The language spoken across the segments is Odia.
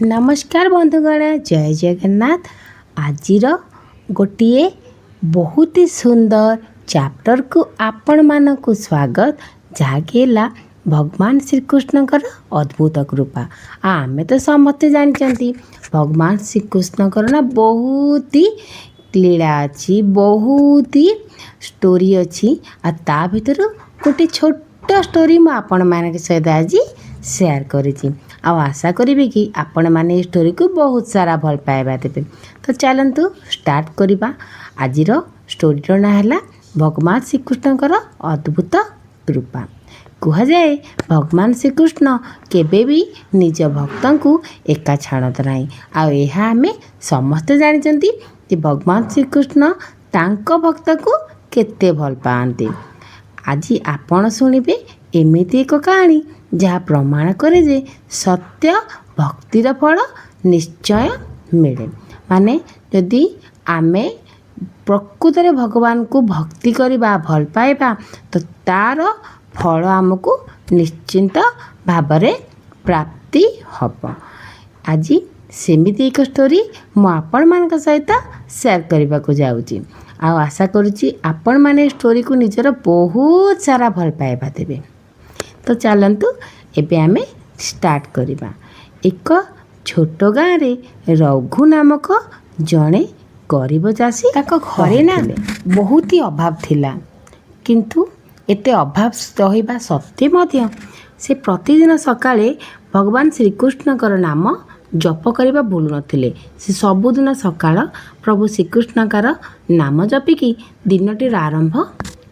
ନମସ୍କାର ବନ୍ଧୁଗଣ, ଜୟ ଜଗନ୍ନାଥ। ଆଜିର ଗୋଟିଏ ବହୁତ ହି ସୁନ୍ଦର ଚାପ୍ଟରକୁ ଆପଣମାନଙ୍କୁ ସ୍ୱାଗତ, ଯାହାକି ହେଲା ଭଗବାନ ଶ୍ରୀକୃଷ୍ଣଙ୍କର ଅଦ୍ଭୁତ କୃପା। ଆଉ ଆମେ ତ ସମସ୍ତେ ଜାଣିଛନ୍ତି, ଭଗବାନ ଶ୍ରୀକୃଷ୍ଣଙ୍କର ନା ବହୁତ ହି ଲୀଳା ଅଛି, ବହୁତ ହି ଷ୍ଟୋରି ଅଛି। ଆଉ ତା ଭିତରୁ ଗୋଟେ ଛୋଟ ଷ୍ଟୋରି ମୁଁ ଆପଣମାନଙ୍କ ସହିତ ଆଜି ସେୟାର କରିଛି। ଆଉ ଆଶା କରିବି କି ଆପଣମାନେ ଏ ଷ୍ଟୋରିକୁ ବହୁତ ସାରା ଭଲ ପାଇବା ଦେବେ। ତ ଚାଲନ୍ତୁ ଷ୍ଟାର୍ଟ କରିବା। ଆଜିର ଷ୍ଟୋରିର ନାଁ ହେଲା ଭଗବାନ ଶ୍ରୀକୃଷ୍ଣଙ୍କର ଅଦ୍ଭୁତ କୃପା। କୁହାଯାଏ, ଭଗବାନ ଶ୍ରୀକୃଷ୍ଣ କେବେ ବି ନିଜ ଭକ୍ତଙ୍କୁ ଏକା ଛାଡ଼ନ୍ତି ନାହିଁ। ଆଉ ଏହା ଆମେ ସମସ୍ତେ ଜାଣିଛନ୍ତି ଯେ ଭଗବାନ ଶ୍ରୀକୃଷ୍ଣ ତାଙ୍କ ଭକ୍ତକୁ କେତେ ଭଲ ପାଆନ୍ତି। ଆଜି ଆପଣ ଶୁଣିବେ ଏମିତି ଏକ କାହାଣୀ, ଯାହା ପ୍ରମାଣ କରେ ଯେ ସତ୍ୟ ଭକ୍ତିର ଫଳ ନିଶ୍ଚୟ ମିଳେ। ମାନେ ଯଦି ଆମେ ପ୍ରକୃତରେ ଭଗବାନଙ୍କୁ ଭକ୍ତି କରିବା, ଭଲ ପାଇବା, ତ ତା'ର ଫଳ ଆମକୁ ନିଶ୍ଚିନ୍ତ ଭାବରେ ପ୍ରାପ୍ତି ହେବ। ଆଜି ସେମିତି ଏକ ଷ୍ଟୋରି ମୁଁ ଆପଣମାନଙ୍କ ସହିତ ସେୟାର କରିବାକୁ ଯାଉଛି। ଆଉ ଆଶା କରୁଛି ଆପଣମାନେ ଏ ଷ୍ଟୋରିକୁ ନିଜର ବହୁତ ସାରା ଭଲ ପାଇବା ଦେବେ। ତ ଚାଲନ୍ତୁ, ଏବେ ଆମେ ଷ୍ଟାର୍ଟ କରିବା। ଏକ ଛୋଟ ଗାଁରେ ରଘୁ ନାମକ ଜଣେ ଗରିବ ଚାଷୀ। ତାଙ୍କ ଘରେ ନା ବହୁତ ହି ଅଭାବ ଥିଲା। କିନ୍ତୁ ଏତେ ଅଭାବ ରହିବା ସତ୍ତ୍ୱେ ମଧ୍ୟ ସେ ପ୍ରତିଦିନ ସକାଳେ ଭଗବାନ ଶ୍ରୀକୃଷ୍ଣଙ୍କର ନାମ ଜପ କରିବା ଭୁଲୁନଥିଲେ। ସେ ସବୁଦିନ ସକାଳ ପ୍ରଭୁ ଶ୍ରୀକୃଷ୍ଣଙ୍କର ନାମ ଜପିକି ଦିନଟିର ଆରମ୍ଭ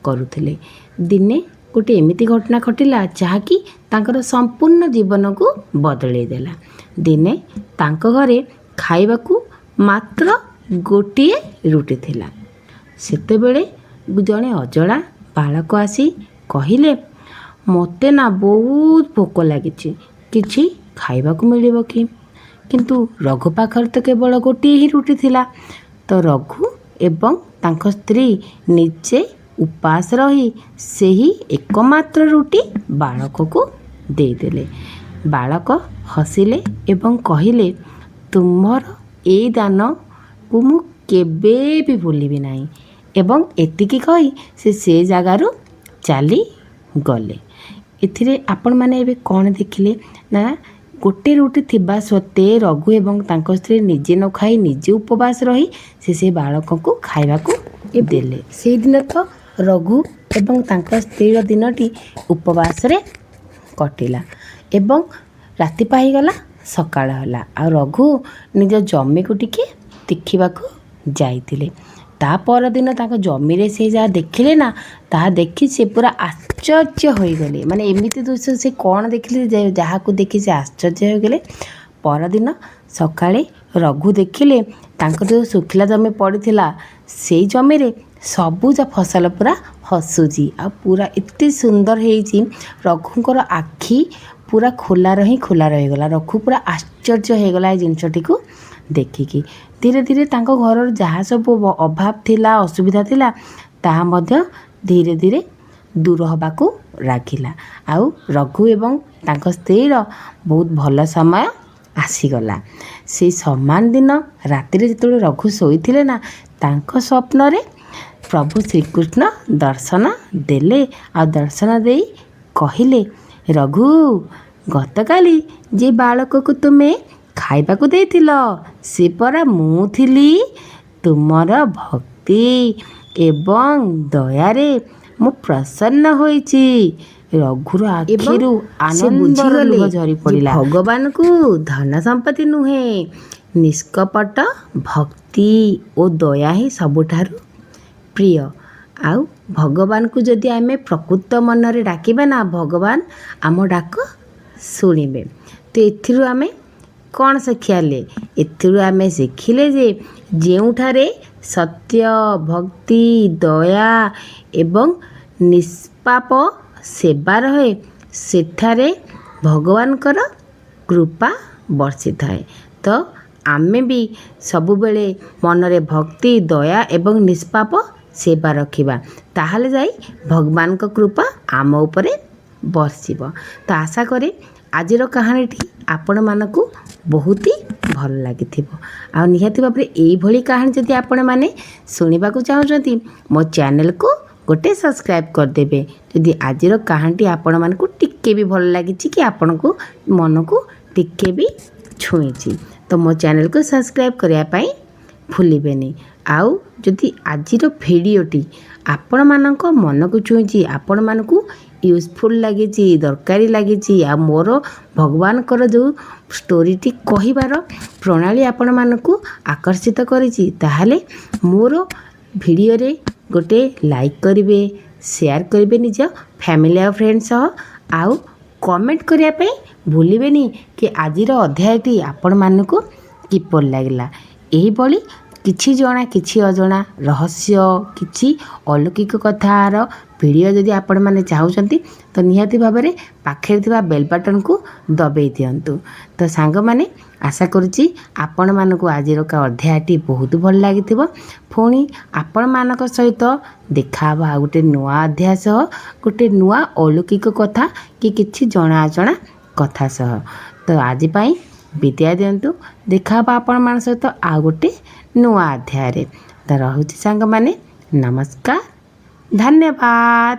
କରୁଥିଲେ। ଦିନେ ଗୋଟେ ଏମିତି ଘଟଣା ଘଟିଲା, ଯାହାକି ତାଙ୍କର ସମ୍ପୂର୍ଣ୍ଣ ଜୀବନକୁ ବଦଳେଇ ଦେଲା। ଦିନେ ତାଙ୍କ ଘରେ ଖାଇବାକୁ ମାତ୍ର ଗୋଟିଏ ରୁଟି ଥିଲା। ସେତେବେଳେ ଜଣେ ଅଜଣା ବାଳକ ଆସି କହିଲେ, "ମୋତେ ନା ବହୁତ ଭୋକ ଲାଗିଛି, କିଛି ଖାଇବାକୁ ମିଳିବ କି?" କିନ୍ତୁ ରଘୁ ପାଖରେ ତ କେବଳ ଗୋଟିଏ ହିଁ ରୁଟି ଥିଲା। ତ ରଘୁ ଏବଂ ତାଙ୍କ ସ୍ତ୍ରୀ ନିଜେ ଉପାସ ରହି ସେହି ଏକମାତ୍ର ରୁଟି ବାଳକକୁ ଦେଇଦେଲେ। ବାଳକ ହସିଲେ ଏବଂ କହିଲେ, "ତୁମର ଏଇ ଦାନକୁ ମୁଁ କେବେ ବି ଭୁଲିବି ନାହିଁ।" ଏବଂ ଏତିକି କହି ସେ ସେ ଜାଗାରୁ ଚାଲିଗଲେ। ଏଥିରେ ଆପଣମାନେ ଏବେ କ'ଣ ଦେଖିଲେ ନା, ଗୋଟେ ରୁଟି ଥିବା ସତ୍ତ୍ୱେ ରଘୁ ଏବଂ ତାଙ୍କ ସ୍ତ୍ରୀ ନିଜେ ନ ଖାଇ, ନିଜେ ଉପବାସ ରହି ସେ ବାଳକକୁ ଖାଇବାକୁ ଦେଲେ। ସେଇଦିନ ତ ରଘୁ ଏବଂ ତାଙ୍କ ସ୍ତ୍ରୀର ଦିନଟି ଉପବାସରେ କଟିଲା ଏବଂ ରାତି ପାହିଗଲା, ସକାଳ ହେଲା। ଆଉ ରଘୁ ନିଜ ଜମିକୁ ଟିକେ ଦେଖିବାକୁ ଯାଇଥିଲେ। ତା ପରଦିନ ତାଙ୍କ ଜମିରେ ସେ ଯାହା ଦେଖିଲେ ନା, ତାହା ଦେଖି ସେ ପୁରା ଆଶ୍ଚର୍ଯ୍ୟ ହୋଇଗଲେ। ମାନେ ଏମିତି ଦୃଶ୍ୟ ସେ କ'ଣ ଦେଖିଲେ ଯେ ଯାହାକୁ ଦେଖି ସେ ଆଶ୍ଚର୍ଯ୍ୟ ହୋଇଗଲେ? ପରଦିନ ସକାଳେ ରଘୁ ଦେଖିଲେ, ତାଙ୍କର ଯେଉଁ ଶୁଖିଲା ଜମି ପଡ଼ିଥିଲା, ସେଇ ଜମିରେ ସବୁଜ ଫସଲ ପୁରା ହସୁଛି ଆଉ ପୁରା ଏତେ ସୁନ୍ଦର ହେଇଛି। ରଘୁଙ୍କର ଆଖି ପୁରା ଖୋଲାର ହିଁ ଖୋଲା ରହିଗଲା। ରଘୁ ପୁରା ଆଶ୍ଚର୍ଯ୍ୟ ହେଇଗଲା ଏ ଜିନିଷଟିକୁ ଦେଖିକି। ଧୀରେ ଧୀରେ ତାଙ୍କ ଘରର ଯାହା ସବୁ ଅଭାବ ଥିଲା, ଅସୁବିଧା ଥିଲା, ତାହା ମଧ୍ୟ ଧୀରେ ଧୀରେ ଦୂର ହେବାକୁ ଲାଗିଲା। ଆଉ ରଘୁ ଏବଂ ତାଙ୍କ ସ୍ତ୍ରୀର ବହୁତ ଭଲ ସମୟ ଆସିଗଲା। ସେଇ ସମାନ ଦିନ ରାତିରେ ଯେତେବେଳେ ରଘୁ ଶୋଇଥିଲେ ନା, ତାଙ୍କ ସ୍ୱପ୍ନରେ ପ୍ରଭୁ ଶ୍ରୀକୃଷ୍ଣ ଦର୍ଶନ ଦେଲେ। ଆଉ ଦର୍ଶନ ଦେଇ କହିଲେ, "ରଘୁ, ଗତକାଲି ଯେ ବାଳକକୁ ତୁମେ ଖାଇବାକୁ ଦେଇଥିଲ, ସେ ପରା ମୁଁ ଥିଲି। ତୁମର ଭକ୍ତି ଏବଂ ଦୟାରେ ମୁଁ ପ୍ରସନ୍ନ ହୋଇଛି।" ରଘୁର ଆଖିରୁ ଆନନ୍ଦର ଲୁହ ଝରି ପଡ଼ିଲା। ଭଗବାନଙ୍କୁ ଧନ ସମ୍ପତ୍ତି ନୁହେଁ, ନିଷ୍କପଟ ଭକ୍ତି ଓ ଦୟା ହିଁ ସବୁଠାରୁ ପ୍ରିୟ। ଆଉ ଭଗବାନଙ୍କୁ ଯଦି ଆମେ ପ୍ରକୃତ ମନରେ ଡାକିବା ନା, ଭଗବାନ ଆମ ଡାକ ଶୁଣିବେ। ତ ଏଥିରୁ ଆମେ କ'ଣ ଶିଖିଲେ? ଏଥିରୁ ଆମେ ଶିଖିଲେ ଯେ ଯେଉଁଠାରେ ସତ୍ୟ, ଭକ୍ତି, ଦୟା ଏବଂ ନିଷ୍ପାପ ସେବା ରହେ, ସେଠାରେ ଭଗବାନଙ୍କର କୃପା ବର୍ଷିଥାଏ। ତ ଆମେ ବି ସବୁବେଳେ ମନରେ ଭକ୍ତି, ଦୟା ଏବଂ ନିଷ୍ପାପ ସେବା ରଖିବା, ତାହେଲେ ଯାଇ ଭଗବାନଙ୍କ କୃପା ଆମ ଉପରେ ବର୍ଷିବ। ତ ଆଶା କରେ ଆଜିର କାହାଣୀଟି ଆପଣମାନଙ୍କୁ ବହୁତ ହି ଭଲ ଲାଗିଥିବ। ଆଉ ନିହାତି ଭାବରେ ଏଇଭଳି କାହାଣୀ ଯଦି ଆପଣମାନେ ଶୁଣିବାକୁ ଚାହୁଁଛନ୍ତି, ମୋ ଚ୍ୟାନେଲକୁ ଗୋଟେ ସବସ୍କ୍ରାଇବ୍ କରିଦେବେ, ଯଦି ଆଜିର କାହାଣୀଟି ଆପଣମାନଙ୍କୁ ଟିକେ ବି ଭଲ ଲାଗିଛି କି ଆପଣଙ୍କୁ ମନକୁ ଟିକେ ବି ଛୁଇଁଛି, ତ ମୋ ଚ୍ୟାନେଲକୁ ସବସ୍କ୍ରାଇବ୍ କରିବା ପାଇଁ ଭୁଲିବେନି। ଆଉ ଯଦି ଆଜିର ଭିଡ଼ିଓଟି ଆପଣମାନଙ୍କ ମନକୁ ଛୁଇଁଛି, ଆପଣମାନଙ୍କୁ ୟୁଜଫୁଲ୍ ଲାଗିଛି, ଦରକାରୀ ଲାଗିଛି, ଆଉ ମୋର ଭଗବାନଙ୍କର ଯେଉଁ ଷ୍ଟୋରିଟି କହିବାର ପ୍ରଣାଳୀ ଆପଣମାନଙ୍କୁ ଆକର୍ଷିତ କରିଛି, ତାହେଲେ ମୋର ଭିଡ଼ିଓରେ ଗୋଟେ ଲାଇକ୍ କରିବେ, ସେୟାର କରିବେ ନିଜ ଫ୍ୟାମିଲି ଆଉ ଫ୍ରେଣ୍ଡ ସହ, ଆଉ କମେଣ୍ଟ କରିବା ପାଇଁ ଭୁଲିବେନି କି ଆଜିର ଅଧ୍ୟାୟଟି ଆପଣମାନଙ୍କୁ କିପରି ଲାଗିଲା। ଏହିଭଳି କିଛି ଜଣା କିଛି ଅଜଣା ରହସ୍ୟ, କିଛି ଅଲୌକିକ କଥାର ଭିଡ଼ିଓ ଯଦି ଆପଣମାନେ ଚାହୁଁଛନ୍ତି, ତ ନିହାତି ଭାବରେ ପାଖରେ ଥିବା ବେଲ୍ ବଟନ୍କୁ ଦବାଇ ଦିଅନ୍ତୁ। ତ ସାଙ୍ଗମାନେ, ଆଶା କରୁଛି ଆପଣମାନଙ୍କୁ ଆଜିର ଅଧ୍ୟାୟଟି ବହୁତ ଭଲ ଲାଗିଥିବ। ପୁଣି ଆପଣମାନଙ୍କ ସହିତ ଦେଖାହେବ ଆଉ ଗୋଟେ ନୂଆ ଅଧ୍ୟାୟ ସହ, ଗୋଟେ ନୂଆ ଅଲୌକିକ କଥା କି କିଛି ଜଣା ଅଜଣା କଥା ସହ। ତ ଆଜି ପାଇଁ ବିଦାୟ ଦିଅନ୍ତୁ। ଦେଖାହେବ ଆପଣମାନଙ୍କ ସହିତ ଆଉ ଗୋଟେ ନୂଆ ଅଧ୍ୟାୟରେ। ତ ରହୁଛି ସାଙ୍ଗମାନେ, ନମସ୍କାର, ଧନ୍ୟବାଦ।